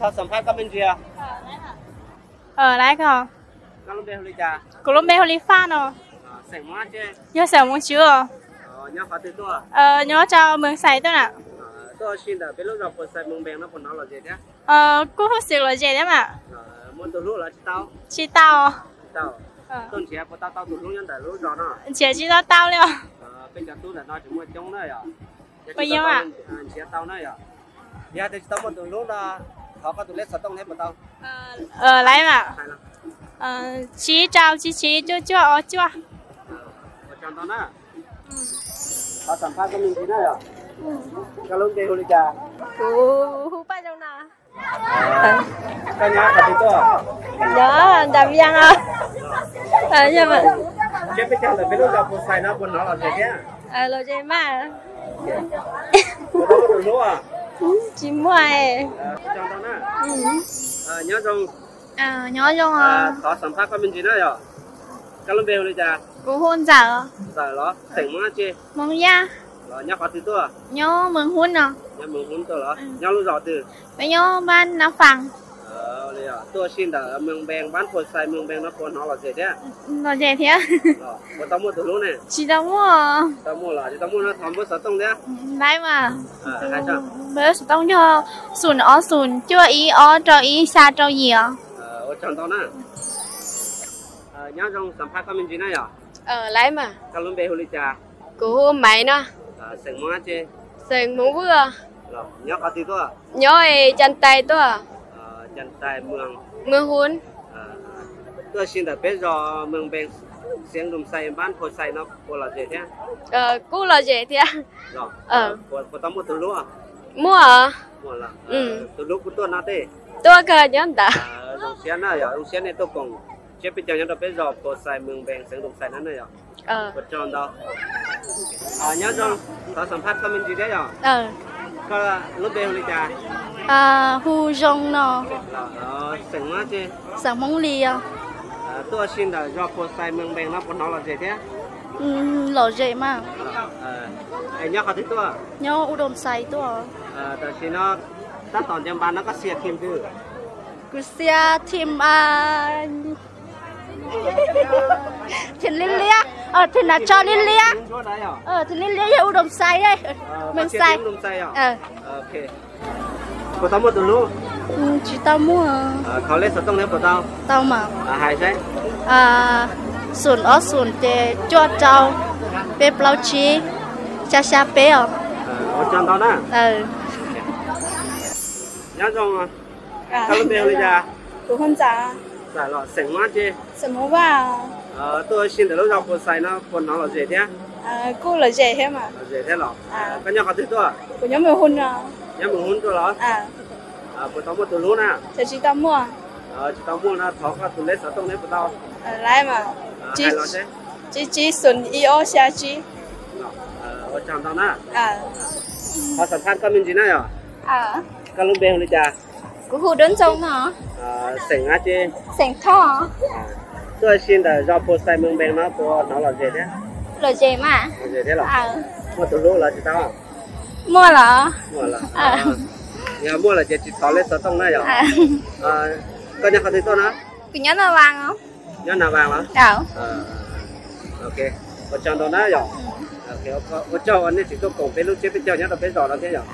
Thov xam phaj koj me ntsis. Laiv ko. Kuv lub npe hu li Faj no. Yog xeem Hmoob Tswb os. Nyob rau Mees Xais tuaj na. Kuj huj xwm lom zem thiab mas. Tsis tau. Nrhiav tsis tau tau li os. Yog tias tsis tau muaj tus hlub no, thov koj tus lej xov tooj thiab puas tau? Laiv mas. Tsib rau tsib tsib cuaj cuaj ob cuaj. Koj lub npe hu li cas? Kuv hu Paj Zoo no. Koj nyob qhov twg tuaj? Nyob nram Vias no. Tsiab peb caug ntawm peb lub zos Phu Xais no puas hnov lom zem thiab? Lom zem mas. Puas tau muaj tus hlub? Tsis muaj. Nyob zoo. Nyob zoo. Thov xam phaj koj me ntsis na yom. Koj lub npe hu li cas? Kuv hu Ntxawm. Ntxawm los xeem Hmoob dab tsi? Hmoob Yaj. Los nyob qhov twg tuaj? Nyob Mees Hub no. Nyob Mees Hub tuaj los nyob lub zos twg? Peb nyob Npab Nab Faas. Tuaj si ntawm Mees Npees, Npab Phu Xais, Mees Npees no puas hnov lom zem thiab? Lom zem thiab. Puas tau muaj tus hlub ne? Tsis tau muaj. Tsis tau muaj los tsis tau muaj no thov npawb xov tooj thiab. Laiv mas. Npawb xov tooj yog xoom ob xoom cuaj ib ob rau ib xya rau yim os. Ua tsaug ntau na. Nyob zoo, xam phaj koj me ntsis na yom. Laiv mas. Koj lub npe hu li cas? Kuv hu Maiv no. Xeem Hmoob dab tsi? Xeem Hmoob Vwj. Nyob qhov twg tuaj? Nyob Cas Tais tuaj. Cas Tais, Mees Hub. Tuaj si ntawm peb zos Mees Npees, Xeev Dum Xais, Npab Phu Xais no puas lom zem thiab? Kuj lom zem thiab. Puas tau muaj tus hlub? Muaj. Tus hlub kuj tuaj no tej? Tuaj kawg nyob ntawd. Zoo siab na yom, zoo siab nej tuaj koom tsiab peb caug nyob rau peb zos Phu Xais, Mees Npees, Xeev Dum Xais no na yom. Ua tsaug ntau. Nyob zoo, thov xam phaj koj me ntsis thiab yom. Koj lub npe hu li cas? Hu Zoo no. Xeem Hmoob dab tsi? Xeem Hmoob Lis. Tuaj si ntawm zos Phu Xais, Mees Npees no puas hnov lom zem thiab? Lom zem mas. Es nyob qhov twg tuaj? Nyob Ub Doo Xais tuaj. Tam sim no tab tom ncaws npas no koj xia team twg? Kuv xia team, team liab liab, team nas tso liab liab. Team liab liab yog Ub Doo Xais, Mees Xais. Puas tau muaj tus hlub? Tsis tau muaj. Thov lej xov tooj thiab puas tau? Tau mas. Hais saib. Xoom ob xoom ces cuaj rau peb plaub tsib xya xya peb os. Ua tsaug ntau na. Nyob zoo. Koj lub npe hu li cas? Kuv hu Ntxawm. Ntxawm los xeem Hmoob dab tsi? Xeem Hmoob Vaj. Tuaj si ntawm lub zos Phu Xais no puas hnov lom zem thiab? Kuj lom zem thiab mas. Lom zem thiab los? Koj nyob qhov twg tuaj? Kuv nyob Mees Hub no. Nyob Mees Hub tuaj los? Puas tau muaj tus hlub na? Tsis tau muaj. Tsis tau muaj no thov koj tus lej xov tooj thiab puas tau? Laiv mas. Tsib tsib xoom ib ob xya tsib. Ua tsaug ntau na. Thov xam phaj koj me ntsis na yom. Koj lub npe hu li cas? Kuv hu Dub Ntxoo no. Xeem dab tsi? Xeem Thoj. Tuaj si ntawm zos Phu Xais Mees Npees no puas hnov lom zem thiab? Lom zem mas. Lom zem thiab los? Muaj tus hlub los tsis tau? Muaj los? Yog muaj lawm ces tsis thov lej xov tooj na yom. Koj nyob qhov twg tuaj na? Kuv nyob Nas Vas os. Nyob Nas Vas los? Ua tsaug ntau na yom. Ua tsaug uas nej tseem tuaj koom peb lub tsiab peb caug nyob rau peb zos no thiab yom.